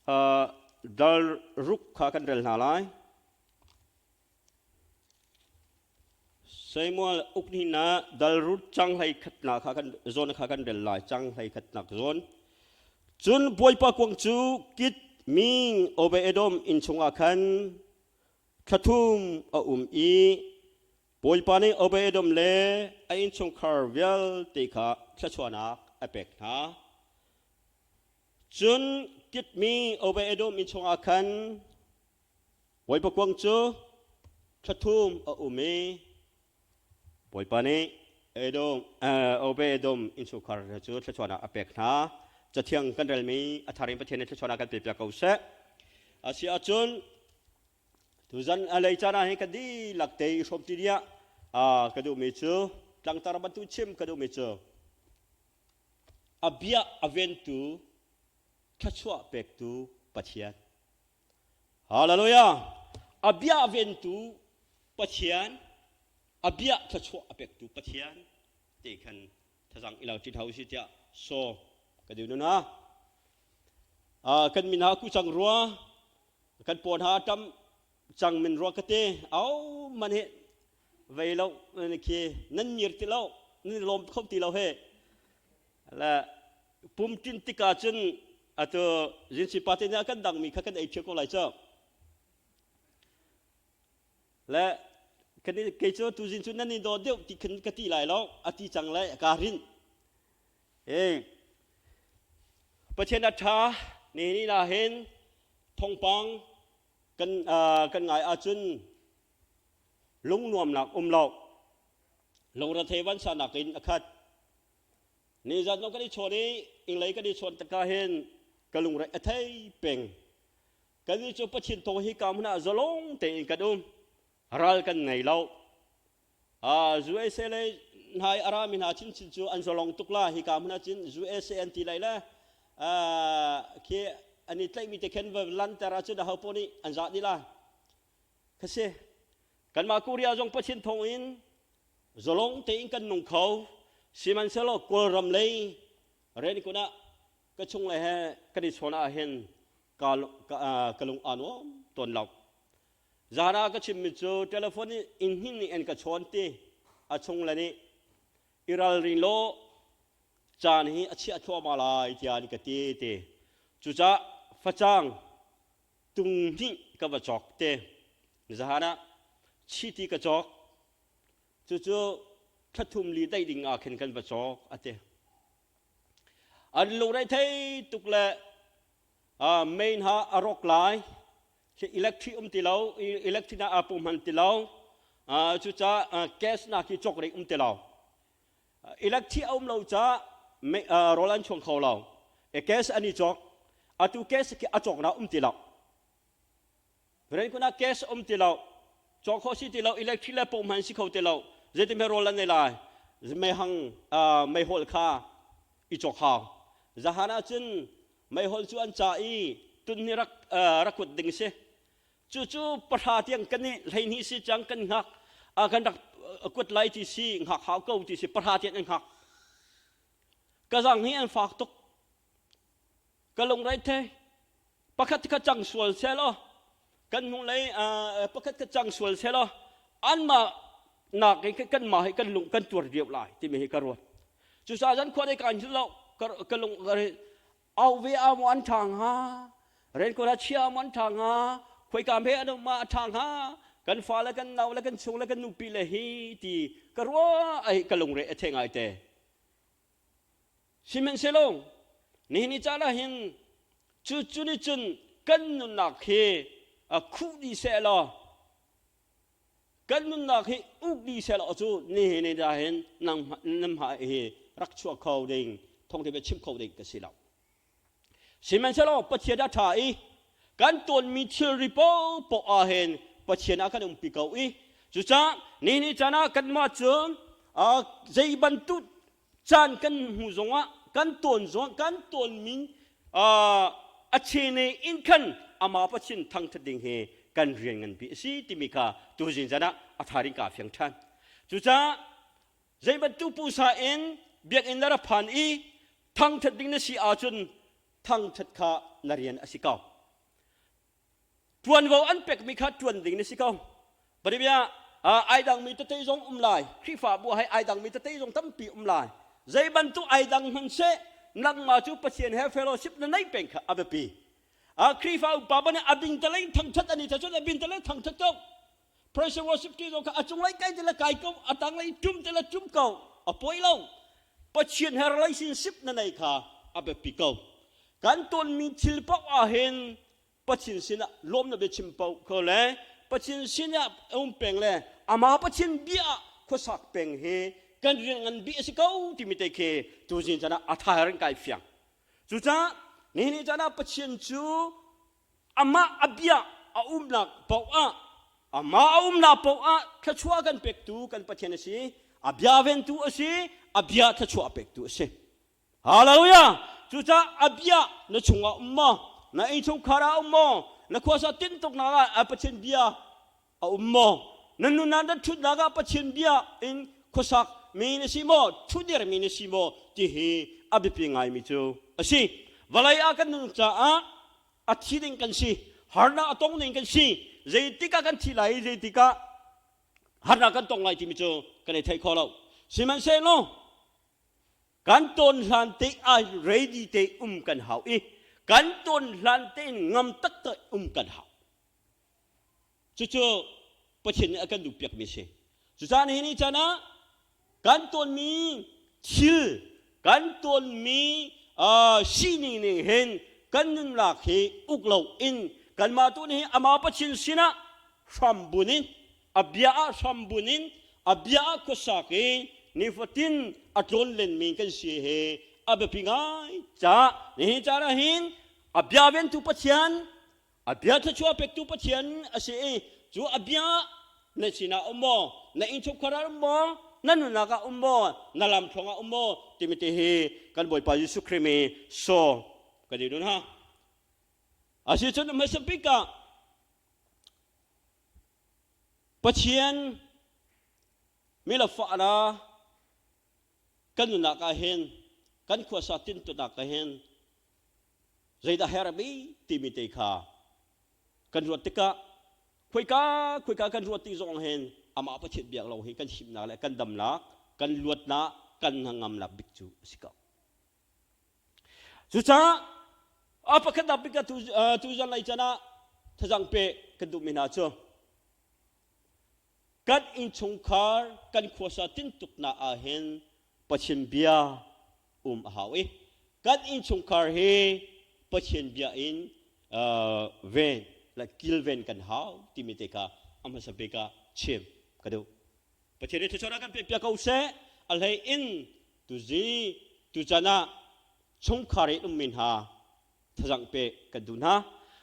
Dal ruk kha kan rel hna lai. Samuel ukhnihnak dal ruk cang hlei khatnak kha kan zawn kha kan rel lai cang hlei khatnak zawn. Cun Bawipa kuang cu Kit mi Obed-edom inn chungah khan thla thum a um i Bawipa nih Obed-edom le a innchungkhar vialte kha thluachuahnak a pek hna. Cun Kit mi Obed-edom inn chungah khan Bawipa kuang cu thla thum a um i Bawipa nih Edom, Obed-edom innchungkhar cu thluachuahnak a pek hna. Cathiang kan relmi a thar in Pathian nih thluachuahnak kan pepiak ko seh. A si ahcun tuzan a lei caan ah hin kan dihlak te i hrawm ti dih ah ka duhmi cu tlangtar bantuk chim ka duhmi cu a bia a ventu thluachuah pektu Pathian Hallelujah! A bia ventu Pathian, a bia thluachuah a pektu Pathian te khan thazang i lo ṭi hna usih tiah saw ka duh nun ha. Kan min ha ku cang rua, kan pawn ha ṭam cang min rua ka te, au man he vei lo khi nan mir ti lo, nan lawm kho ti lo he. Le pumtin tikah cun atu zinsi pate nih a kan dangmi kha kan ei ṭheo ko lai cu. Le kan kei cu tuzin cu nan i daw deuh ti khin ka ti lai lo a ti cang le kaa rinh. E Pathian a ṭha ni ni na hin thawngpang kan kan ngai ahcun lungnuamnak um lo lungrethei vansanak in a khat. Nizan zong kan i chawn i inglei kan i chawn takah hin ka lungre a thei peng. Kan nih cu Pathian thawng hi ka hmun ah zalong tein kan um. Ral kan ngei lo. USA le hna i a rami hna chinchin cu an zalong tuk la hi ka hmun ah cun USA an ti lai le khi an i tlaihmi te khin va lanter ahcun aho paoh nih an zah dih la. Khasi kanmah Korea zong Pathian thawng in zalong tein kan nung kho. Sihmanhsehlaw Kawlram lei Renkun ah ka chung le he kan i chawn ah hin ka, ka, ka lung aa nuam tawn lo. Zan ah ka chimmi cu telephone in hin nih an ka chawn ti a chung le nih i ralring law caan hi a chiah thluahmah lai tiah an ka ti ti. Cucaah facang tung hnih ka va cawk te. Zahan ah chiti ka cawk. Cucu thla li daih ding ah khin kan va cawk a ti. An lungre thei tuk le main ha a rawk lai. Electric um ti lo, electric na a pum hman ti lo. Cucaah gas na khi cawk rih um ti lo. Electric a um lo caah rawl an chuang kho lo. Gas an i cawk. Atu gas khi a cawk na um ti lo. Ren kuna gas um ti lo. Cawk khawh si ti lo, electric le pump hman si kho ti lo. Zeitin hme rawl an ei lai? Meihang meihol kha i cawk hau. Zahan ah cun meihol cu an ca i tun ni rak rak kut ding si. Cucu pahra tiang kan i 12 si cang kan hngak kan rak kuat lai ti si hngak hau ko ti si pahra tiang an hngak. Ka zang hi an fak tuk. Ka lungre the. Pakhat kha cang sual selaw kan hnulei pakhat kha cang sual selaw anmah nak in kan mah hi kan lung kan tuar deuh lai timi hi ka ruat. Cucaah zan khua dei kaan hil lo ka lung au ve a mu an ṭha hnga renkawl a chia mu an ṭha hnga khuaikam he an um ah a ṭha hnga kan fa le kan nau le kan chung le kan nupi le hi ti ka ruah ai ka lungre a the ngai te sihmanhsehlaw nihin ni caan ah hin cu cu nih cun kan nunnak hi a khuh dih seh law Kan nunnak hi uk dih sehlaw cu nihin ni ah hin nang nan hmai hi rak chuak kho ding thawngtha bia chim kho ding ka si lo. Sihmanhsehlaw Pathian a ṭha i kan tuanmi thilri paohpaoh ah hin Pathian a kan umpi ko i cucaah nihin ni caan ah kanmah cu zei bantuk caan kan hmu zongah kan tawn zong kan tawnmi a chene in khan ama Pathian thangthat ding hi kan rian nganpi a si timi kha tuzing zan ah a tharin ka fiang ṭhan. Cucaah zei bantuk pusa in biakinn na ra phan i thangthat ding na si ahcun thangthat kha na rian a si ko. Ṭuanvo an pekmi kha ṭuan ding na si ko. Baribia ai dangmi tete zong um lai. Khrihfabu ah ai dangmi tete zong tampi um lai. Zei bantuk ai dang hmanh seh, nangmah cu Pathian he fellowship na neih peng kha a biapi. Khrihfa upa ban a bing te thangthat ani ta cun a bin te thangthat ko. Praise and worship ti zong kha a cunglei kai te le kai ko, a tanglei tum te le tum ko. A poi lo. Pathian he relationship na nei kha a biapi ko. Kan tonmi thil paoh ah hin Pathian sinah lawmnak biachim paoh ko le Pathian sinah um peng le amah Pathian bia ah khuasak peng hi kan rian ngan bik a si ko timi te khi tuzing caan ah a tha in kai fiang. Cucaah nihin ni caan ah Pathian cu amah a bia a umnak paoh ah amah a umnak paoh ah thluachuah kan pektu kan Pathian a si, a bia ventu a si, a bia thluachuah pektu a si. Hallelujah! Cucaah a bia na chungah um maw? Na innchungkhar ah um maw? Na khuasa tintuknak ah Pathian bia a um maw? Na nunnak na ṭhutnak ah Pathian bia in khuasak mi na si maw? Ṭhudir mi na si maw? Ti hi a biapi ngaimi cu a si. Vawlei ah kan nun caah a thi ding kan si. Harnak a tong ding kan si. Zeitik ah kan thi lai, zeitik ah harnak kan tong lai timi cu kan i theih kho lo. Sihmanhsehlaw Kan tawn hlan te ah ready te um kan hau i kan tawn hlan tein ngam taktak um kan hau. Cucu Pathian nih a kan duhpiakmi si. Cucaah nihin ni caan ah kan tawnmi thil, kan tawnmi uh, sining ning hin kan nunnak hi uk loin kanmah tu nih amah Pathian sinah hrambun in a bia ah hrambun in a bia ah khuasak i nifatin a tlawn lenmi kan si he a biapi ngai caah nihin caan ah hin a bia ventu Pathian a bia thluachuah pektu Pathian a si i cu a bia na sinah um maw na innchungkhar ah um maw na nunnak ah um maw na lam thluang ah um maw timi te hi kan Bawipa Jesuh Khrih mi saw kan i dun ha asicun hmasa bik ah Pathian milafahla kan nunnak ah hin kan khuasa tintunak ah hin zeidah herh bi timi te kha kan ruat tikah khoika khoika kan ruat ti zong hin amah Pathian biak lo hi kan himnak le kan damnak kan luatnak kan hnangamnak bik cu a si ko. Cucaah a pakhatnak bik ah tuzan lei can ah thazang pe kan duhmi hna cu kan innchungkhar kan khuasa tintuknak ah hin Pathian bia um a hau i kan innchungkhar hi Pathian bia in ven le kilven kan hau timi te kha a hmasa bik ah chim ka duh. Pathian nih thluachuah kan pek piak ko seh. A hlei in tuzi tuchan ah chungkhar in ummi hna thazang pe kan duh hna.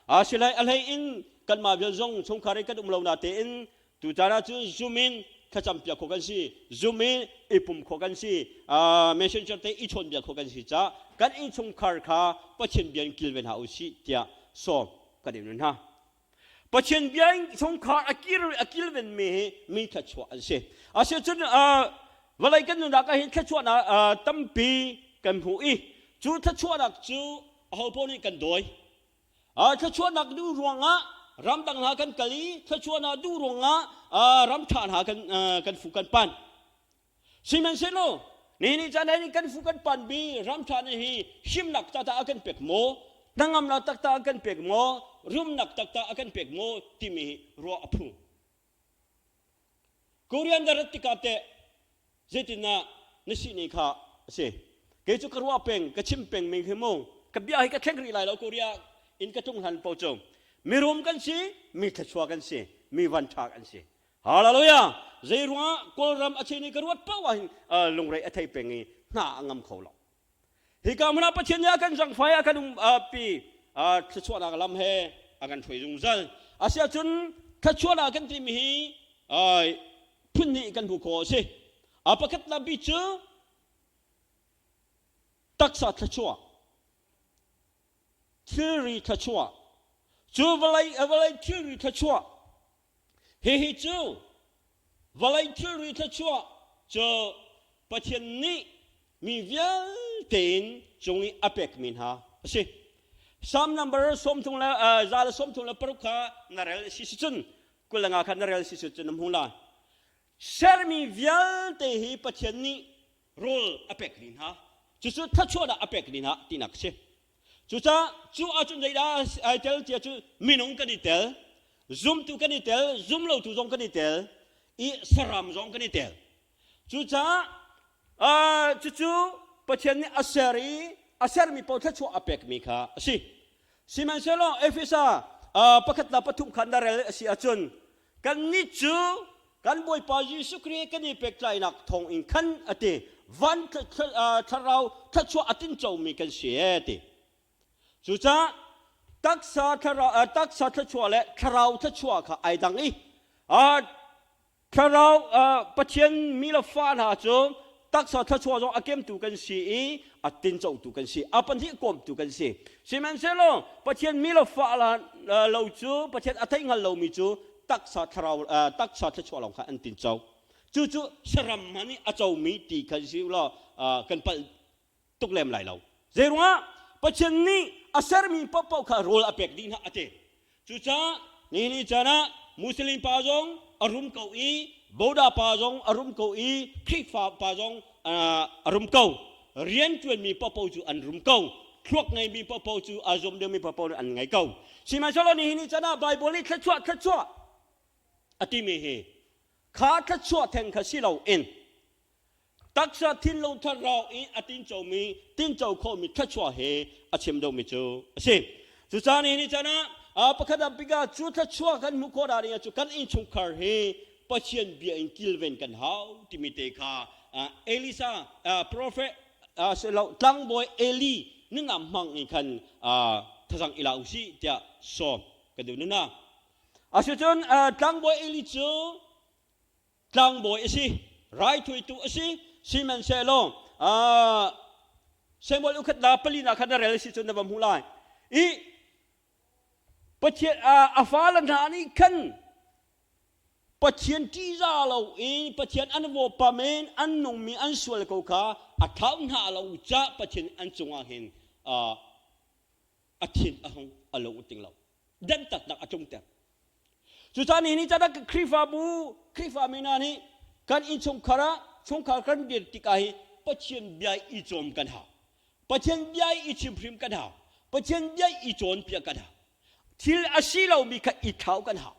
Asilai a hlei in kanmah vial zong chungkhar in kan um lo na tein tuchan ah cun Zoom in thlacam piak khawh kan si, Zoom in i pum khawh kan si, messenger te i chawn biak khawh kan si caah kan innchungkhar kha Pathian bia in kilven hna usih tiah sawm kan in hna. Pathian bia in chungkhar a kir a kilvenmi hi mi thluachuah an si. Asicun vawlei kan nunnak ah hin thluachuahnak tampi kan hmu i cu thluachuahnak cu ahopaoh nih kan dawi. Thluachuahnak duh ruangah ramdang hna kan kal i thluachuahnak duh ruangah ram ṭha hna kan kan fu kan pan. Sihmanhsehlaw nihin caan ah kan fu kan panmi ramṭha nih hi himnak taktak a kan pek maw? Hnangamnak taktak a kan pek maw? Rumnak taktak a kan pek maw? timi hi ruah a phu. Korean na rat tikah teh zeitindah na sihni kha a si. Kei cu ka ruah peng, ka chim peng mi hi mu. Ka bia hi ka thleng rih lai lo Korea in ka tlung hlan po cu. Mirum kan si, mi thluachuah kan si, mi vanṭha kan si. Hallelujah! Zei ruangah Kawlram a chen i ka ruat paoh ah hin lungrei a thei peng i hna a ngam kho lo. Hika hmun ah Pathian nih a kan zangfai a kan um pi thluachuahnak lam he a kan hruai zungzal. Asiahcun thluachuahnak kan timi hi phun hnih kan hmu khawh a si. A pakhatnak bik cu taksa thluachuah, thilri thluachuah. Cu vawlei vawlei thilri thluachuah Hihi cu vawlei thilri thluachuah cu Pathian nih mi vialte in cung i a pekmi hna a si. Psalm number 30 le 136 kha na rel si si cun 25 kha na rel si si cun na hmu lai. Sermi vialte hi Pathian nih rawl a pek dih hna. Cucu thluachuahnak a pek dih hna tinak a si. Cucaah cu ahcun zeidah ai tel tiah cu minung kan i tel, zumtu kan i tel, zumlotu zong kan i tel, i saram zong kan i tel. Cucaah cucu Pathian nih a ser i a sermi paoh thluachuah a pekmi kha a si. Sihmanhsehlaw Efesa pakhat le pathum kha na rel a si ahcun kannih cu kan Bawipa Jesuh Khrih kan i pektlainak thawng in khan a ti van thlarau thluachuah a tincomi kan si e ti. Cucaah taksa thlarau taksa thluachuah le thlarau thluachuah kha ai dang i Thlarau Pathian mi le fa hna cu taksa thluachuah zong a kemtu kan si i a tincotu kan si a pahnih kawmtu kan si. Sihmanhsehlaw Pathian mi le fa lo cu Pathian a thei hngal lomi cu taksa thlarau taksa thluachuah lawng kha an tinco. Cucu saram hmanh nih a comi ti kha si law kan palh tuk lem lai lo. Zeiruangah Pathian nih a sermi paohpaoh kha rawl a pek dih hna a ti. Cucaah nihin ni caan ah Muslim pa zong a rum ko i Buddha pa zong a rum ko i Khrihfa pa zong a rum ko. Rianṭuanmi paohpaoh cu an rum ko. Thluak ngeimi paohpaoh cu aa zuam deuhmi paohpaoh an ngei ko. Sihmanhsehlaw nihin ni caan ah Bible nih thluachuah thluachuah a timi hi kha thluachuah theng kha si loin Taksa thinlung thlarau i a tincomi tinco khawhmi thluachuah he a chim deuhmi cu a si. Cucaah ni caan ah pakhat ah bik ah cu thluachuah kan hmuh khawh ding cu kan innchungkhar hi Pathian bia in kilven kan hau timi te kha Elisa prophet silo tlangbawi Eli nunam hmang in khan thazang ila usih tiah sawm kan duh nuna. Asicun tlangbawi Eli cu tlangbawi a si, raithawitu a si, sihmanhsehlaw Samuel ukhat la palina kha na rel si cun na va hmu lai. I Pathian a fale hna nih khan Pathian ṭihzah lo in Pathian an vawpam in an nungmi an sual ko kha a thlau hna lo ca Pathian an cungah hin a thin a hung a lo ting lo. Dantatnak a tlungter. Cucaah nihin ni caan ah Khrihfabu, Khrihfami hna nih kan innchungkhar ah chungkhar kan dir tikah hi Pathian bia i cawm kan hau. Pathian bia i chimhrim kan hau. Pathian bia i cawnpiak kan hau. Thil a si lomi kha i thlau kan hau.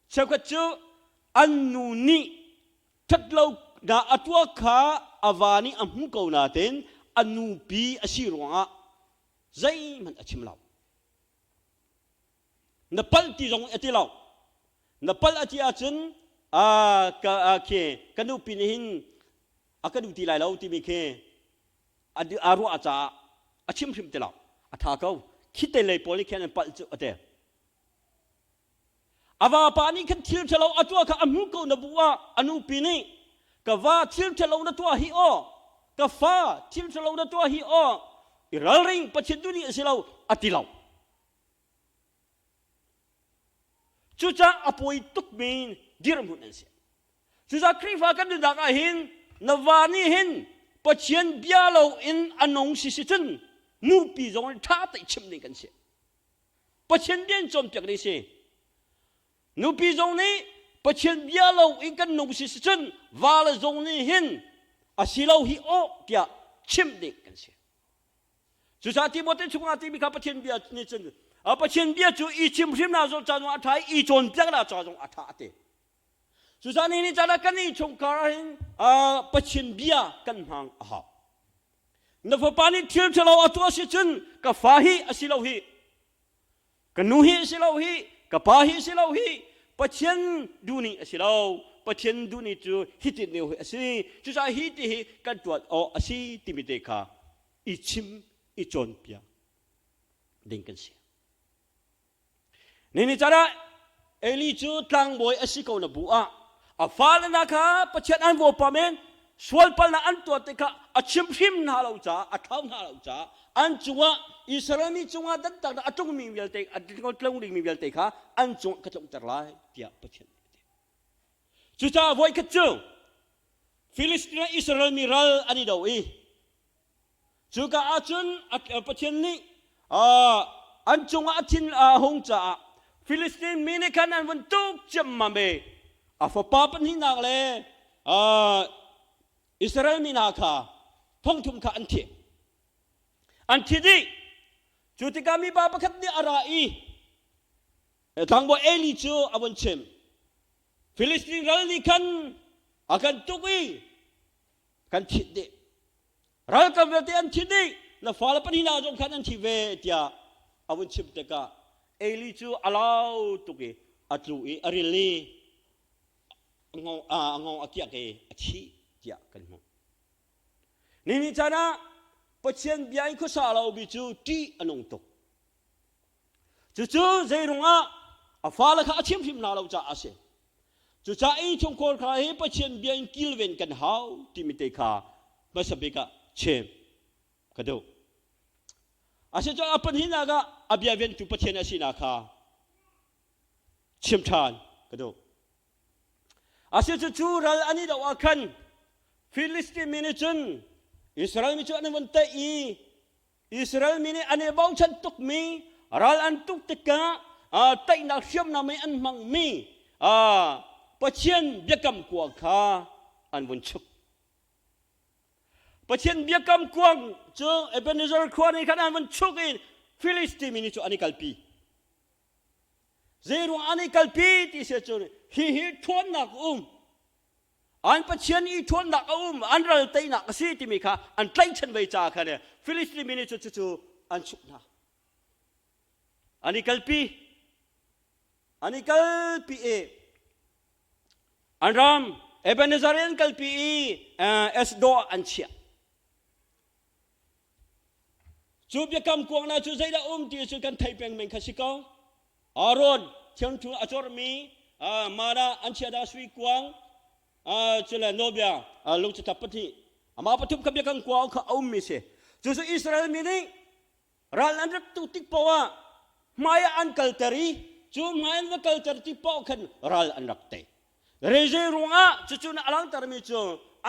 Cheukhat cu an nu nih ṭhatlo dah a tuah kha a va nih a hmu ko nain a nupi a si ruangah zeihmanh a chim lo. Na palh ti zong a ti lo. Na palh a ti ahcun ka khi ka nupi nih hin a ka duh ti lai lo timi khi a ruah caah a chim hrim ti lo. A tha ko. Khite lei pawl nih khin an palh cu a ti. A vapa nih khan thil ṭhalo a tuah kha a hmuh ko na bu ah a nupi nih ka va thil ṭhalo na tuah hi aw ka fa thil ṭhalo na tuah hi aw i ralring Pathian tu nih a si lo a ti lo. Cucaah a pawi tukmi dirhmun an si. Cucaah Khrihfa kan nunnak ah hin na va nih hin Pathian bia lo in a nung si si cun nupi zong in ṭha tein chimh ding kan si. Pathian bia in cawnpiak ding si. Nupi zong nih Pathian bia lo in kan nung si si cun va le zong nih hin a si lo hi aw tiah chimh ding kan si. Cucaah Timote chungah timi kha Pathian bia nih cun Pathian bia cu i chimhrimnak zong ca zong a ṭha i i cawnpiaknak ca zong a ṭha a ti. Cucaah ni ni caan ah kan innchungkhar ah hin Pathian bia kan hmang a hau. Na fapa nih thil ṭhalo a tuah si cun ka fa hi a si lo hi, ka nu hi a si lo hi, ka pa hi a si lo hi, Pathian duhning a si lo. Pathian duhning cu hitin hi a si. Cucaah hi ti hi kan tuan awk a si timi te kha i chim i cawnpiak ding kan si. Nini caan ah Eli cu tlangbawi a si ko na bu ah a fale hna kha Pathian an vawpa men sualpalnak an tuah te kha a chimhrim hna lo caah a thlau hna lo caah an cungah Israel mi cungah dantaknak a tlungmi vialte a tlung dingmi vialte kha an cungah ka tlungter lai tiah Pathian nih a ti. Cucaah voikhat cu Filistin le Israel mi ral an i do i cuka ahcun Pathian nih. An cungah a thin a hung caah Filistin mi nih khan an vun tuk ciammam i a fapa pahnihnak le Israel mi hna kha thongthum kha an thi. An thi dih. Cu tikah mipa pakhat nih a ra i tlangbawi Eli cu a vun chim. Filistin ral nih khan a kan tuk i kan thit dih. Ralkap vialte an thi dih. Na fale pahnihnak zong khan an thi ve tiah a vun chim tikah Eli cu a lau tuk i a tlu i a ril i a ngong a kiak i a thi tiah kan hmuh. Nihin caan ah Pathian bia in khuasa lomi cu ṭih a nung tuk. Cucu zeirungah a fale kha a chim hrim hna lo caah a si. Cucaah innchungkhar kha hi Pathian bia in kilven kan hau timi te kha hmasa bik ah chim ka duh. Asicun a pahnihnak ah a bia ventu Pathian a sinak kha chim ṭhan ka duh. Asicu cu ral an i doh ah khan Filistin mi nih cun Israel mi cu an vun tei i Israel mi nih an i bochan tukmi ral an tuk tikah teinak hriamnam in an hmangmi Pathian biakam kuang kha an vun chuk. Pathian biakam kuang cu Ebenezer khua nih khan an vun chuk i Filistin mi nih cu an i kalpi. Zeiruang an i kalpi ti si cun hihi ṭhawnnak um An Pathian i ṭhawnnak a um, an ral teinak a si timi kha an tlaihchan ve caah khan Filistin mi nih cun cucu an chuh hna. An i kalpi. An i kalpi i an ram Ebenezer in an kalpi i Esdor an chiah. Cu biakam kuang na cu zeidah um ti cu kan thei peng men kha si ko. Aaron thiangthu a cormi mana an chiah dah sui kuang cule nawlbia lungcatlap pahnih amah pathum kha biakam kuang kha a ummi si. Cu cu Israel mi nih ral an rak tu tik paoh ah hmai ah an kalter i cu hmai an va kalter tik paoh khan ral an rak tei. Rezei ruangah cucu na a langhtermi cu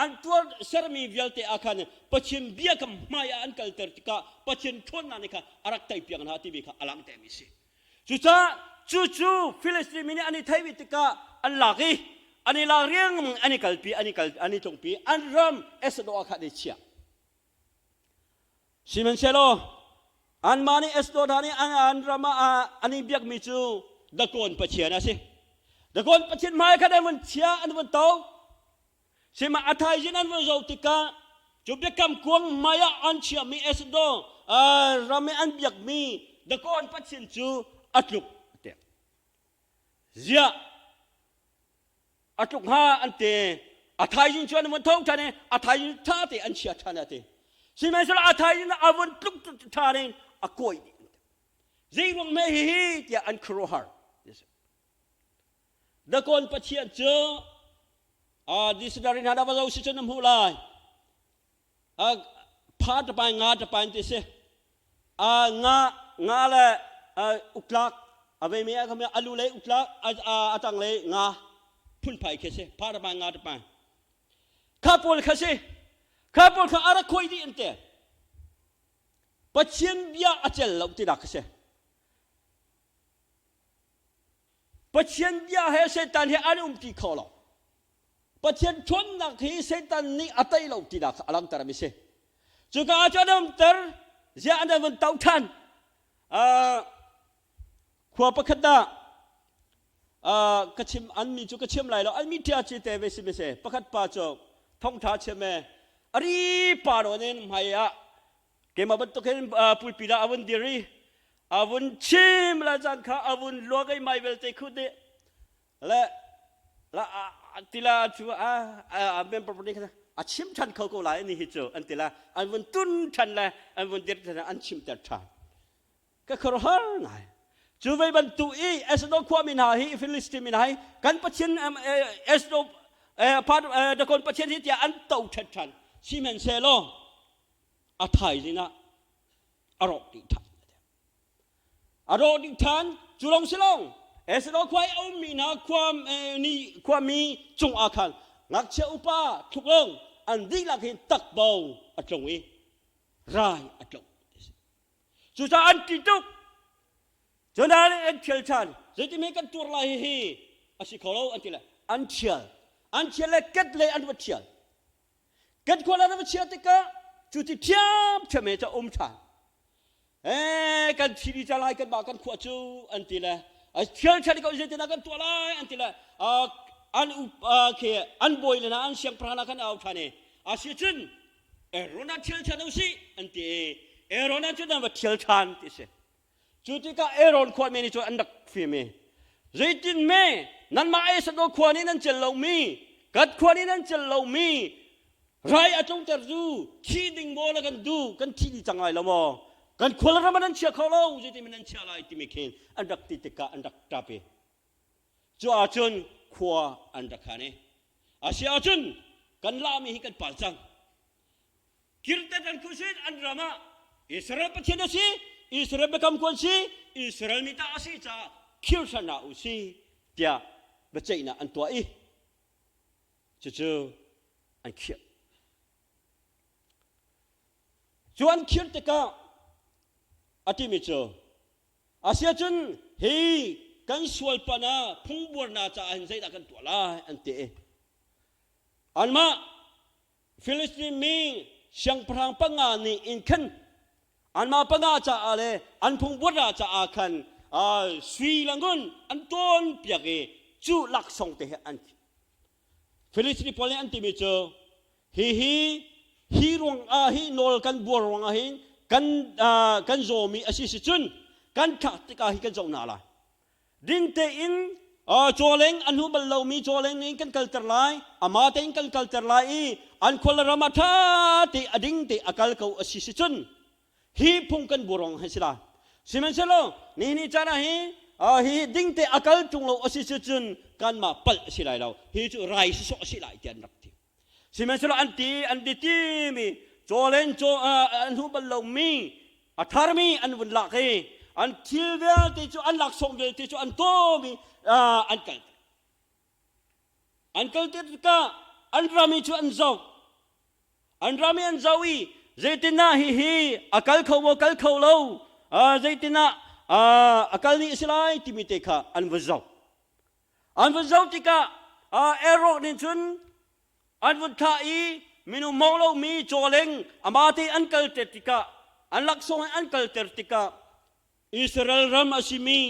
an tuar sermi vialte ah khan Pathian bia kha hmai ah an kalter tikah Pathian ṭhawnnak nih kha a rak teipiak hna timi kha a langhtermi a si. Cucaah cucu Filistin mi nih an i theih tikah an lak i an i lak riangmang an i kalpi an i kal an i tlungpi an ram Esado ah khan an i chiah. Sihmanhsehlaw anmah nih Ashdod hna nih an ram ah an i biakmi cu Dagon pathian a si. Dagon pathian hmai khan an vun chia an vun to. Sihmanh a thaizing an vun zoh tikah cu biakam kuang hmai ah an chiahmi Ashdod ram i an biakmi Dagon pathian cu a tluk a tek. Ziah a tluk hnga an ti a thaizing cu an vun tho ṭhan i a thaizing ṭha te an chia ṭhan a ti sihmanhsehlaw a thaizing a vun tluk ṭhan in a kawi dih zei ruang hme hihi tiah an khuaruahhar Dagon pathian cu dictionary hna dah va zo si cun na hmuh lai pha tapai nga tapai ti si nga nga le uklak a vei me a lu lei uklak a tang lei nga phunphai khi si pha tapai nga tapai kha pawl kha si kha pawl kha a rak khoi dih an te Pathian bia a cel lo ti dak kha si Pathian bia he Satan he an um ti kho lo Pathian ṭhawnnak hi Satan nih a tei lo tinak kha a langhter mi si. Cuka ah cun an umter, ziah an vun to ṭhan. Khua pakhat ah ka chim an mi cu ka chim lai lo an mi ṭia ci te ve si mi si pakhat pa cu thongṭha chim e ari pa nawn in hmai ah keimah bantuk hin pulpi dah a vun dir i a vun chim la caan kha a vun luak i mai vialte khut dih Le la tila cu a member nih khan a chim ṭhan kho ko lai ni hi cu an ti la an vun tun ṭhan le an vun dir ṭhan an chimter ṭhan ka khuaruahhar ngai cu vei bantuk i Esdo khuami hna hi Philistine mi hna hi kan Pathian Esdo Dagon Pathian hi tiah an to ṭhan ṭhan sihmanhsehlaw a thaizing ah a rawk dih ṭhan A rawh dih ṭhan. Cu lawng si lo, Esro khua i a ummi hna khua ni khuami cungah khan ngakchia upa tluklong an dihlak hin takbo a tlung i rai a tlung. Cucaah an ṭih tuk. Cun an ṭhial ṭhan. Zeitin kan tuar lai hihi a si kho lo an ti le an ṭhial. An ṭhial le ket le an va ṭhial. Kan khua na va chia tikah cu ti ṭhiamṭhiam he ca um ṭhan. Eh kan thi dih cang lai kan mah kan khua cu an ti le thial ṭhan ko zeitin kan tuah lai an ti le an khi an bawi le hna an siangpahrang hna khan au ṭhan i a si cun Aaron ah thial ṭhan u sih an ti i Aaron ah cun an va thial ṭhan ti si. Cu tikah Aaron khua mi nih cun an rak fim i zeitin me nanmah Esado khua nih nan cel lomi Gad khua nih nan cel lomi rai a tlungter zu thi ding maw na kan duh kan thi dih cang lai lo maw kan khua le ram ah nan chia kho lo zeitin nan chia lai timi khin an rak ti tikah an rak ṭap i cu ahcun khua an rak khan i a si ahcun kan lami hi kan pal cang Kirtet an khusin an ram ah Israel Pathian a si, Israel biakam kuan si, Israel mi ta a si caah khirhran ah u si tiah biaceihnak an tuah i cucu an khirh. Cu an khirh tikah a timi cu asiahcun hi kan sualpan ah phungbuarnak caah hin zeidah kan tuah lai an ti i anmah Filistin mi siangpahrang panga nih in khan anmah panga caah le an phungbuat caah khan sui le ngun an tawn piak i cu laksawng te he an Filistin pawl nih an timi cu hihi hi ruang ah hi nawl kan buar ruang ah hin kan kan zawmi a si si cun kan thlak tikah hi kan zoh hna lai Ding tein cawleng a hnu bal lomi cawleng nih kan kalter lai ama tein kan kalter lai i an khual ram ah ṭha te a ding te a kal ko a si si cun hi phung kan burong hei si lai sihmanhsehlaw ni ni caan ah hi hi ding te a kal ṭung lo a si si cun kanmah palh a si lai lo hi cu rai sawsawh a si lai ti an rak ti Sihmanhsehlaw an ti an ti timi cawlen caw an hmu bal lomi a tharmi an vun lak i an thil vialte cu an laksawng vialte cu an tawm i an kal an kal tikah an rami cu an zoh an rami an zoh i zeitinah hihi a kal kho maw kal kho lo zeitinah a kal nih a si lai timi te kha an va zoh An vun zoh tikah Aaron nih cun an vun thlah i minung mawng lomi cawleng amah te an kalter tikah an laksawng in an kalter tikah Israel ram a simi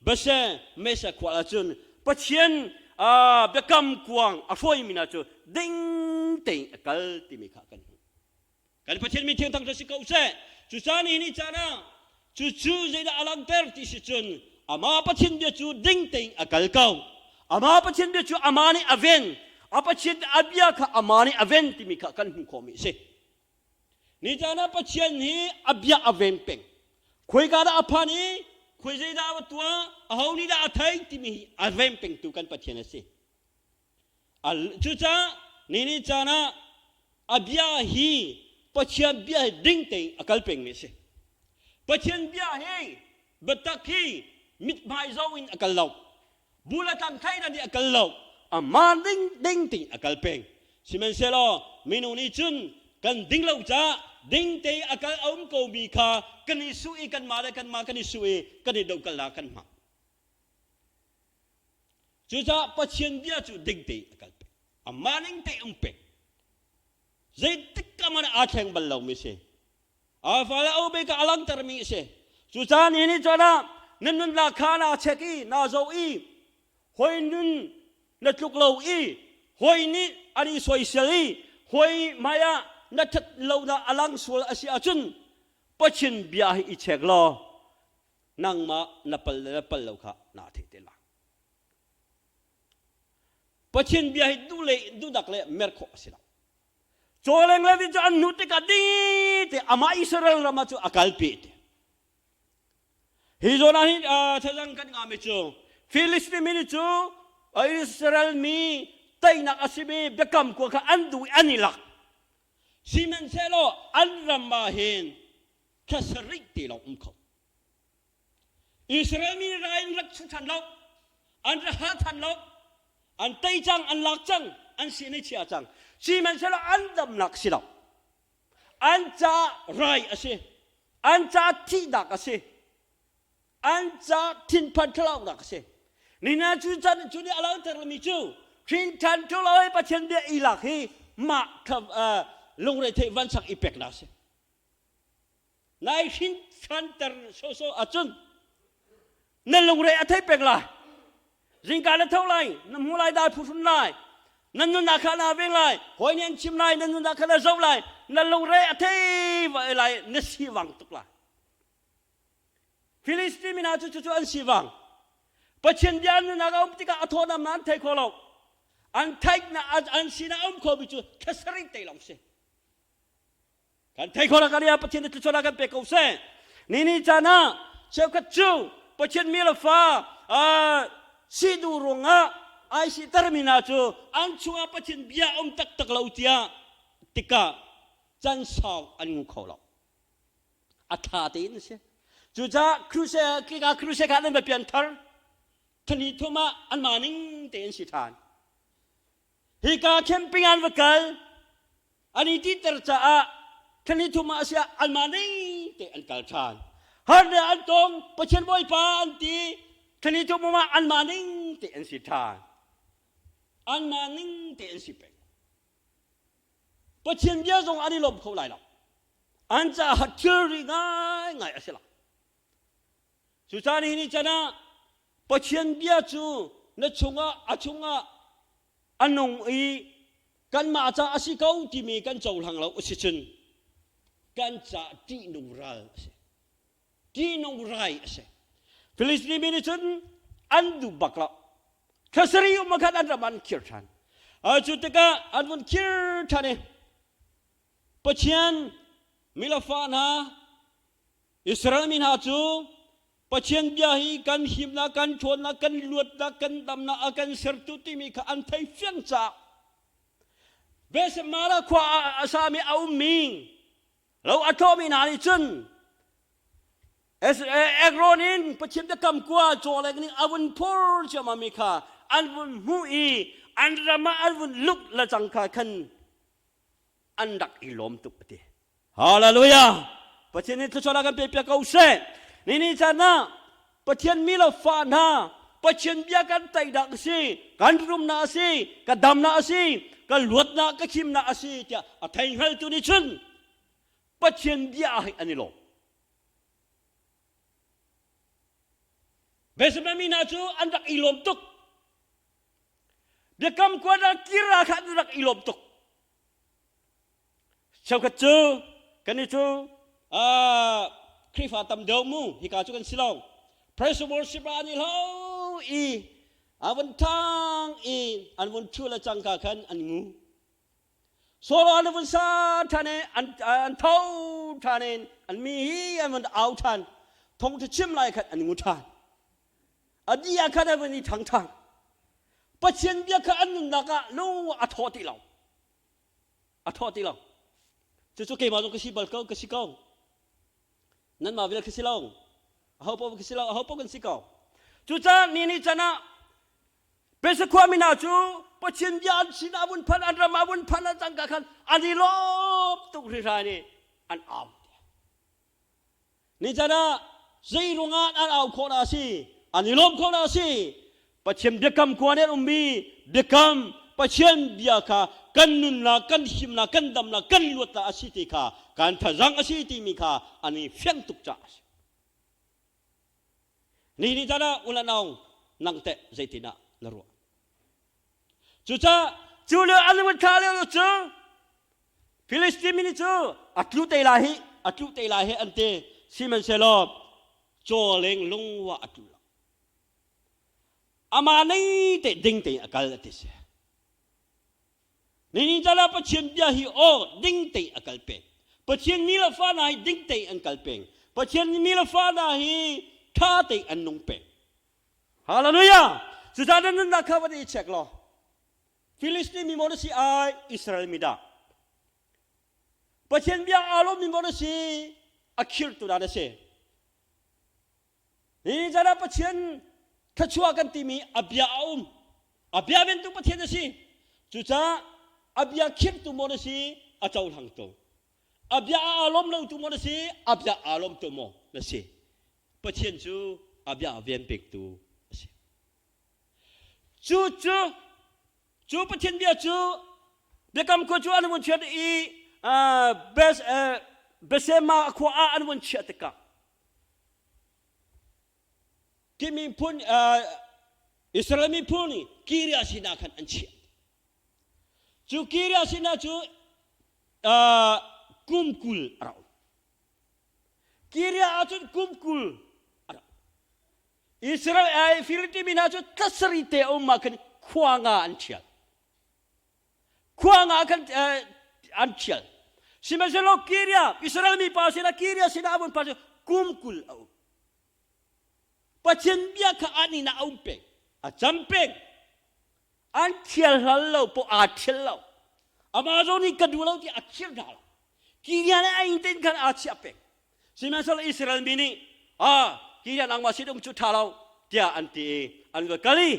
Bese Mesa khua ah cun Pathian biakam kuang a hruaimi hna cu ding tein a kal timi kha kan hmuh. Kan Pathian min thiang thangṭhat si ko seh. Cucaah nihin ni caan ah cucu zeidah a langhter ti si cun amah Pathian bia cu ding tein a kal ko. Amah Pathian bia cu amah nih a ven. A Pathian a bia kha amah nih a ven timi kha kan hmuh khawhmi a si. Ni caan ah Pathian hi a bia a ven peng. Khuaika dah a phan i khuai zeidah a tuah, aho nih dah a thei timi hi a ven pengtu kan Pathian a si. Cucaah ni caan ah a bia hi Pathian bia hi ding tein a kal pengmi a si. Pathian bia hi biatak hi mithmai zoh in a kal lo. Bu le tlang thai nih a kal lo. Amah ding ding tein a kal peng. Sihmanhsehlaw minung nih cun kan ding lo caah ding te a kal a um komi kha kan i su i kanmah le kanmah kan i su i kan i dohkalnak kan hmang. Cucaah Pathian bia cu ding tein a kal peng. Amah ning tein um peng. Zeitik ka man aa thleng bal lomi si. A fale obe ka a langtermi a si. Cucaah ni nih cun ah nan nunnak kha naa check i naa zoh i hoi nun na tluk lo i hoi nih an i soisel i hoi hmai ah na ṭhat lonak a lang sual a si ahcun Pathian bia hi i check law nangmah na pal le na pal lo kha naa theih te lai. Pathian bia hi duh le duhdak le mer khawh a si lo. Cawleng le cu an hnu tikah ding te amah Israel ram ah cu a kalpi te. Hi zawn ah hin thazang kan ngami cu Philistine mi nih cu Israel mi teinak a simi biakam kua kha an duh i an i lak. Sihmanhsehlaw an ram ah hin thla sarih te lawng um kho. Israel mi rai in rak chuh ṭhan lo, an ra hal ṭhan lo, an tei cang, an lak cang, an sin i chia cang. Sihmanhsehlaw an damnak si lo. An caah rai a si. An ca thihnak a si. An ca thinphan thlalaunak a si. Nina cu can cu nih a langhter lomi cu hrin ṭhan ṭhu lo i Pathian bia i lak hi mah lungretheih vansak i peknak a si. Nai hrin ṭhanter sawsawh ahcun na lungre a thei peng lai. Zingka na tho lai, na hmu lai, dai phuhrun lai. Na nunnak kha naa veng lai, hawi nih an chim lai, na nunnak kha na zoh lai, na lungre a thei lai, na sivang tuk lai. Filistin mi hna cu cucu an sivang. Pathian bia an nunnak a um tikah a thawtnam an thei kho lo. An theihnak an sinah a um khomi cu thlasarih te lawng si. Kan thei kho kan ya Pathian nih thluachuah kan pe ko seh. Ni ni caan ah cheukhat cu Pathian mi le fa si duh ruangah ai sitermi hna cu an chungah Pathian bia um taktak lo tiah tikah can sau an ngu kho lo. A tha tein a si. Cucaah crusade kika crusade kha an va pian thar. Thani thum ah anmah ning tein si ṭhan. Hika camping an va kal. An i titer caah thani thum ah a siah anmah ning te an kal ṭhan. Har le an tong Pathian Bawipa an ti thani thum ah anmah ning te an si ṭhan. Anmah ning te an si peng. Pathian bia zong an i lawm kho lai lo. An caah thilri ngaingai a si lo. Cucaah nihin ni can ah Pathian bia cu na chungah a chungah a nung i kanmah ca a si ko timi kan cohlang lo a si cun kan ca ṭihnung ral a si. Ṭihnung rai a si. Filistini mi nih cun an duh bak lo. Thlasarih um khan an ram an khir ṭhan. Cu tikah an vun khir ṭhan i Pathian milafa hna Israel mi hna cu Pathian bia hi kan himnak, kan ṭhawnnak, kan luatnak, kan damnak a kan sertu timi kha an thei fiang caah Besemara khua ah a sami a ummi lo a ṭhawmi hna nih cun Ekron in Pathian biakam kua cawlek nih a vun phur ciammam kha an vun hmuh i an ram ah an vun luk le cang kha khan an rak i lawm tuk a ti. Hallelujah! Pathian nih thluachuah kan pe piak ko seh. Ni ni caan ah Pathian mi lo fa hna Pathian bia kan teinak a si, kan rumnak a si, ka damnak a si, ka luatnak, ka khimnak a si tiah a thei hngaltu nih cun Pathian bia ah an i lawm. Besame mi hna cu an rak i lawm tuk. Biakam kuan ah kir ah khan an rak i lawm tuk. Cheukhat cu kan i cu Khrihfa tam deuh mu hika cu kan si lo. Praise worship ah an i hlo i a vun thang i an vun ṭhu le cangka khan an ngu. Solo an vun sa ṭhan i an tho ṭhan in an mi hi an vun au ṭhan. Thawngṭha chim lai khan an ngu ṭhan. A di ah khan an vun i ṭhang ṭhan. Pathian bia kha an nunnak ah lung a thaw ti lo. A thaw ti lo. Cucu keimah zong ka si bal ko, ka si ko. Nanmah vial ka si lo. Aho paoh ka si lo, aho paoh kan si ko. Cucaah ni ni can ah Pesa khuami hna cu Pathian bia an sin ah vun phan, an ram ah vun phan an cangka khan an i lawm tuk hringhran i an au. Ni can ah zei ruangah an au khawh na si, an i lawm khawh na si. Pathian biakam khua nih an ummi biakam Pathian bia kha kan nunnak, kan himnak, kan damnak, kan luatnak a si ti kha kan thazang a si timi kha an i fiang tuk caah a si. Ni ni tan ah ulanau nang teh zeitin ah na ruah? Cucaah cu lio an vun thlah lio cu Filistin mi nih cu a tlu te lai hi a tlu te lai hi an ti sihmanhsehlaw cawleng lungwa a tlu lo amah nei te ding tein a kal a ti si Nihin caan ah Pathian bia hi aw ding tein a kal peng. Pathian mi le fa hna hi ding tein an kal peng. Pathian mi le fa hna hi ṭha tein an nung peng. Hallelujah! Cucaah na nunnak kha van i check law Philistine mi maw na si ai Israel mi dah? Pathian bia aa lawmmi maw na si a khirtu dah na si? Hi zan ah Pathian thluachuah kan timi a bia a um. A bia ventu Pathian a si. Cucaah a bia khirtu maw na si, a cohlangtu. A bia aa lawm lo tu maw na si? A bia aa lawm tu maw na si? Pathian cu a bia ven pektu a si. Cu cu cu Pathian bia cu biakam khua cu an vun chiat i Besema khua ah an vun chiah tikah Ki miphun Israel miphun nih Kiria sinah khan an chiah. Cu Kiria sinah cu kum 20 a rau. Kiria ahcun kum 20 a rau. Israel ai Philistine mi hna cu tlasari te um ah khan khua nga an ṭhial. Khua nga khan an ṭhial. Sihmanhsehlaw Kiria Israel mi pa sinah Kiria sinah a vun pa cu kum 20 a um. Pathian bia kha an inn ah a um peng. A cam peng. An thial hlal lo poh aa thial lo. Amah zong nih ka duh lo tiah a thir hna lo. Kiria le a inn tein khan aa chiah peng. Sihmanhsehlaw Israel mi nih ah Kiria nangmah sin um cu ṭha lo tiah an ti i an va kal i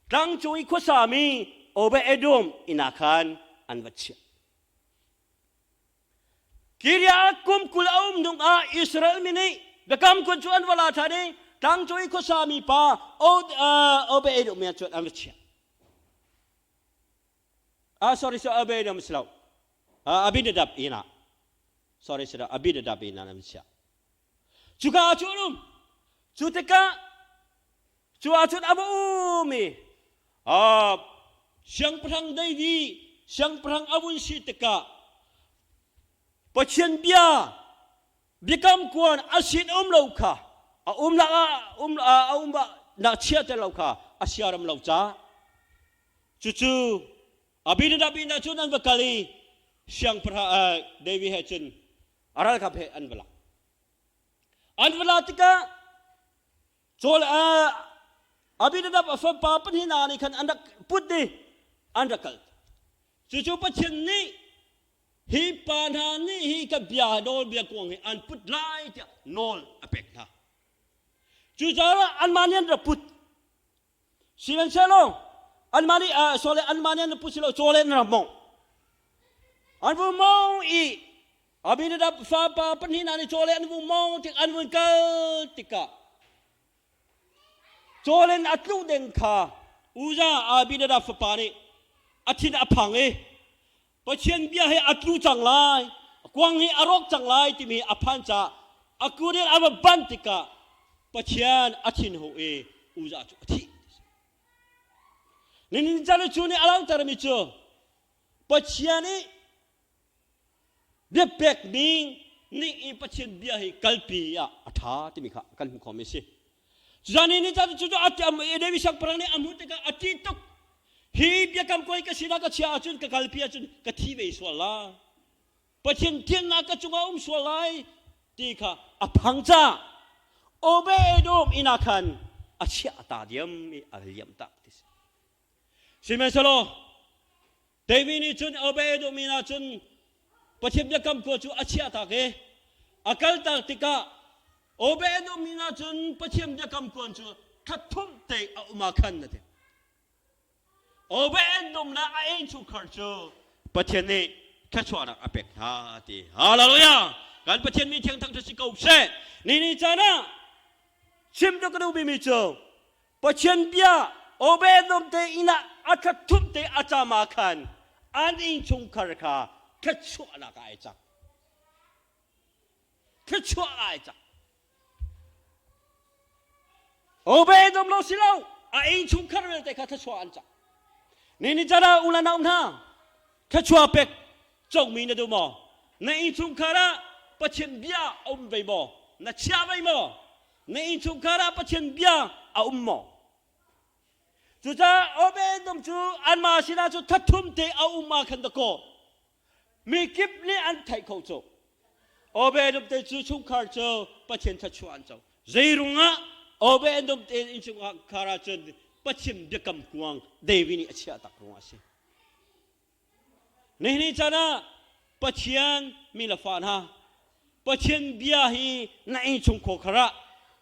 tlangcung i khuasami Obed Edom inn ah khan an va chiah. Kiria kum 20 a um hnung ah Israel mi nih biakam kun cu an va la ṭhan i tlangcung i khuasami pa Obed-Edom cun an va chiah. Ah sorry so Obed-Edom si lo. Abinadab inn ah. Sorry si lo Abinadab inn ah an chiah. Cuka ah cu an um. Cu tikah Cu ahcun a va um i siangpahrang David siangpahrang a vun si tikah Pathian bia biakam kuan a sin um lo kha a umnak ah um a um nak chia te lo kha a siaram lo ca cucu Abinadab inn ah cun an va kal i siangpahrang David he cun a ralkap he an va lak an va la tikah Cawl Abinadab a fapa pahnih hna nih khan an rak put i an rak kal. Cucu Pathian nih hi pa hna nih hi ka bia nawlbia kuang hi an put lai tiah nawl a pek hna. Cucaah anmah nih an rak put. Sihmanhsehlaw anmah nih sorry anmah nih an rak put si lo cawle an rak mawngh. An vung mawngh i Abinadab fapa pahnih hna nih cawle an vung mawng tik an vun kal tikah cawlen a tluh ding kha Uzzah Abinadab fapa nih a thin a phang i Pathian bia hi a tlu cang lai kuang hi a rawk cang lai timi a phan caah a kut in a va ban tikah Pathian a thin hu i Uzzah cu a thi. Nihin chan cu nih a langhtermi cu Pathian i biapek ning ning i Pathian bia hi kalpi ah a ṭha timi kha kan hmuh khawhmi a si. Cuzan ni cu cu a David siangpahrang nih a hmuh tikah a ṭih tuk. Hi biakam koi ka sinah ka chia ahcun ka kalpi ahcun ka thi ve sual lai. Pathian thiannak ka cungah um sual lai ti kha a phang caah Obed-Edom inn ah khan a chiah ta diam i a liam tak ti si. Sihmanhsehlaw David nih cun Obed-Edom inn ah cun Pathian biakam khua cu a chiahtak i a kaltak tikah Obed-Edom inn ah cun Pathian biakam kuan cu thla te a um ah khan a ti. Obed-Edom le a innchungkhar cu Pathian nih thluachuahnak a pek hna ti. Hallelujah! Kan Pathian mi thiang thangṭhat si ko seh. Ni ni caan ah chim tu ka duhmi cu Pathian bia Obedom te inn ah a thlatthum te a cam ah khan an innchungkhar kha thluachuahnak ah ai cang. Thluachuah ah ai cang. Obedom lo si lo, a innchungkhar vialte kha thluachuah an cang. Ni ni caan ah u le nau hna, thluachuah pek comi na duh maw? Na innchungkhar ah Pathian bia a um ve maw? Na chia ve maw? Na innchungkhar ah Pathian bia a um maw? Cucaah Obedom cu anmah sinah cu thathum te a um ah khan dakaw mi kip nih an theih kho cu. Obedom te cu chungkhar cu Pathian thluachuah an co. Zeirungah Obedom te innchungkhar ah cun Pathian biakam kuang David nih a chiah tak ruangah a si. Nihin caan ah Pathian mi le fa hna Pathian bia hi na innchung khawkhar ah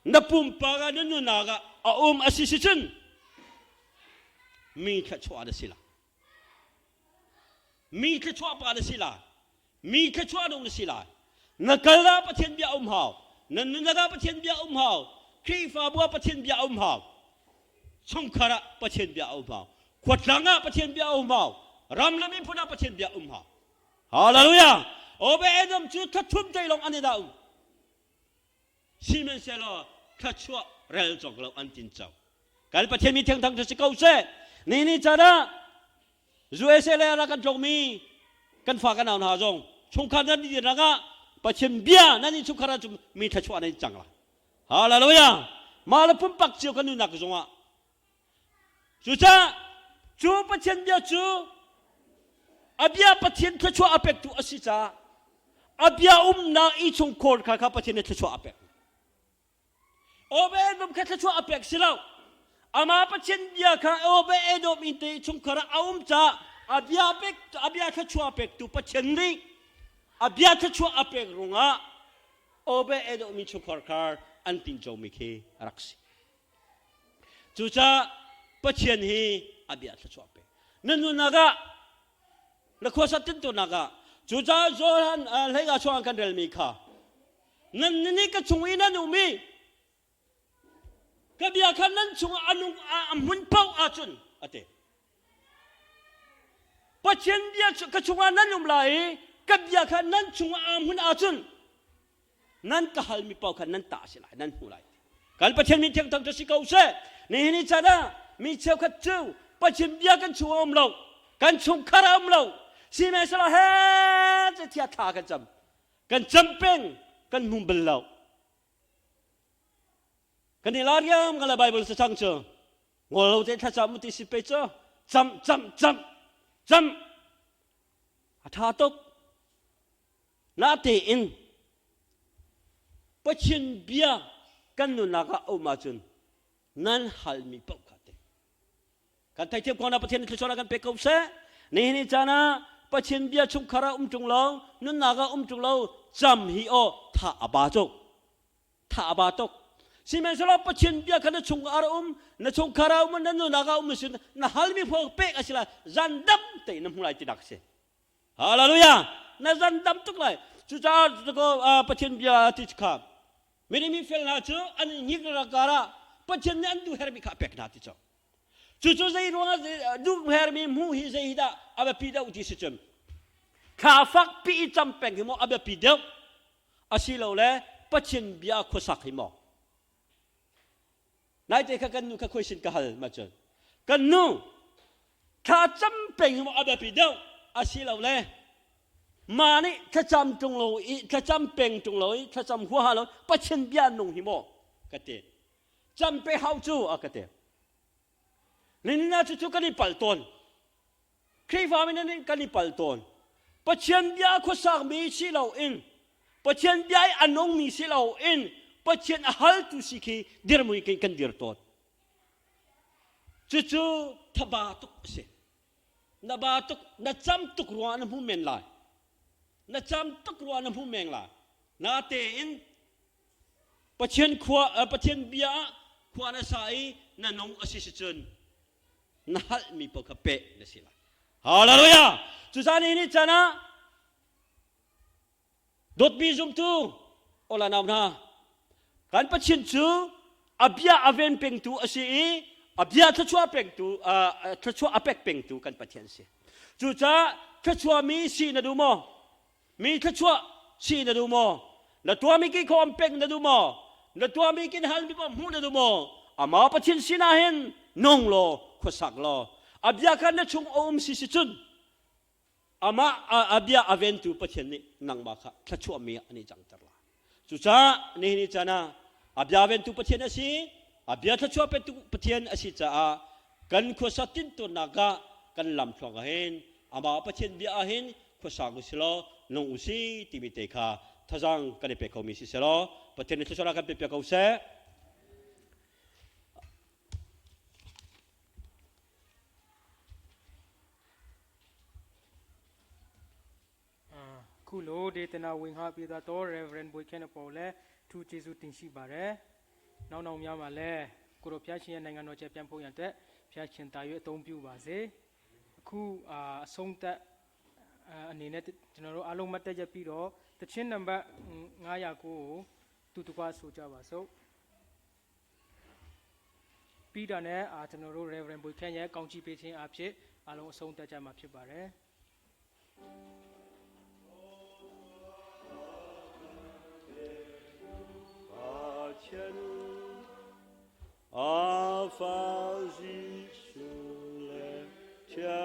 na pumpak ah na nunnak ah a um a si si cun mi thluachuah na si la. Mi thluachuah pa na si la. Mi thluachuah nung na si lai. Na kal ah Pathian bia um hau. Na nunnak ah Pathian bia um hau. Khrihfabu ah Pathian bia um hau. Chungkhar ah Pathian bia um hau. Khuatlang ah Pathian bia um hau. Ram le miphun ah Pathian bia um hau. Hallelujah! Obe Edom cu thluathum te lawng an i dah um. Sihmanhsehlaw thluachuah rel cawk lo an tin co. Kan Pathian mi thiangthang cu si ko seh. Ni ni caan ah USA le rak kan tlawngmi kan fa kan nau hna zong chungkhar nan dir ah Pathian bia nan innchungkhar ah cun mi thluachuah nan cang la. Hallelujah. Mah le pumpak cio kan nunnak zongah cucaah cu Pathian bia cu a bia Pathian thluachuah a pektu a si caah a bia umnak i chungkhar kha kha Pathian nih thluachuah a pek. Obe Edom kha thluachuah a pek si lo. Amah Pathian bia kha Obe Edom in te chungkhar ah a um caah a bia pek a bia thluachuah a pektu Pathian nih a bia thluachuah a pek ruangah Obe Edom in chungkhar kha an tincomi khi a rak si. Cucaah Pathian hi a bia thluachuah pek. Na nunnak ah na khuasa tintunak ah cucaah Johan hlei chuang kan relmi kha nan nih ka chung i nan um i ka bia kha nan chungah a nung a hmun paoh ahcun a ti. Pathian bia ka chungah nan um lai i ka bia kha nan chungah aa hmun ahcun nan ka halmi paoh kha nan ta a si lai nan hmu lai. Kan Pathian min thiangthang cu si ko seh. Nihin ni caan ah mi cheukhat cu Pathian bia kan chung a um lo kan chungkhar a um lo sihmanhsehlaw he thia thla kan cam kan cam peng kan hmu bal lo kan i lar riam kan la Bible cacang cu ngol lo te thlacam ti si pe cu cam cam cam cam a tha tuk na tein Pathian bia kan nunnak ah a um ahcun nan halmi paoh kha te Kan theithiam ko na Pathian thluachuah kan pek ko seh. Nihin ni caan ah Pathian bia chungkhar ah um ṭung lo, nunnak ah um ṭung lo, cam hi aw tha a ba tuk. Tha a ba tuk. Sihmanhsehlaw Pathian bia kha na chung ah um, na chungkhar ah um, na nunnak ah um sin na halmi phuak pek a si lai, zan dam tein na hmu lai ti dak si. Hallelujah! Na zan dam tuk lai. Cucaah Pathian bia ti kha Minung mi fel hna cu an i hnik rakar ah Pathian nih an duh hermi kha a pek hna ti cu. Cucu zei ruangah duh hermi hmuh hi zei hi dah a biapi deuh ti si cun thla fakpi i cam peng hi maw a biapi deuh asilole Pathian bia khuasak hi maw Naite kha kan nu kha khoi sin ka hal ma cun kan nu thla cam peng hi maw a biapi deuh asilole mah nih thlacam ṭung lo i thlacam peng ṭung lo i thlacam huaha lo Pathian bia nung hi maw ka ti cam pe hau cu a ka ti nina cu cu kan i pal tawn Khrihfa mi nih kan i pal tawn Pathian bia khuasakmi si lo in Pathian bia i a nungmi si lo in Pathian a haltu si khi dirmui kan dir tawn cucu thaba tuk a si Na ba tuk, na cam tuk ruangah na hmu men lai. Na cam tuk ruangah na hmu men lai. Natein Pathian khua Pathian bia ah khua na sa i na nung a si si cun na halmi paoh kha peh na si lai. Hallelujah! Cucaah ni ni caan ah Dawtmi zumtu ola nau hna, kan Pathian cu a bia a ven pengtu a si i a bia thluachuah pengtu thluachuah a pek pengtu kan Pathian si. Cucaah thluachuah mi si na duh maw? Mi thluachuah si na duh maw? Na tuahmi ki khawm pek na duh maw? Na tuahmi kin halmi paoh hmuh na duh maw? Amah Pathian sinah hin nung law khuasak law a bia kha na chung a um si si cun amah a bia a ventu Pathian nih nangmah kha thluachuahmi ah an i cangter lai. Cucaah nihin ni caan ah a bia ventu Pathian a si, a bia thluachuah petu Pathian a si caah kan khuasa tintuannak ah kan lam thluang ah hin amah Pathian bia ah hin khuasa u si law nung u si timi te kha thazaang kan i pe khomi si selaw Pathian nih thluachuahnak kan pe piak ko seh. ခုလိုဒေသနာဝင်ငှပေးသွားတော့ Reverend ဘွေခင်းအပေါ်လဲထူးကျေးဇူးတင်ရှိပါတယ်။နောက်နောက်များမှာလဲကိုရောဖျားရှင်ရဲ့နိုင်ငံတော်ကျပြန်ဖို့ရန်အတွက်ဖျားရှင်တာ၍အသုံးပြုပါစေ။အခုအာအဆုံးသက် အနေနဲ့ကျွန်တော်တို့အားလုံးမတ်တက်ရက်ပြီးတော့တချင်းနံပါတ်909ကိုတူတကွဆိုကြပါစို့ပြီးတော့လည်းအာကျွန်တော်တို့ Reverend ဘွေခန့်ရဲ့ကောင်းချီးပေးခြင်းအဖြစ်အားလုံးအဆုံးသတ်ကြမှာဖြစ်ပါတယ် 阿发日出来，天。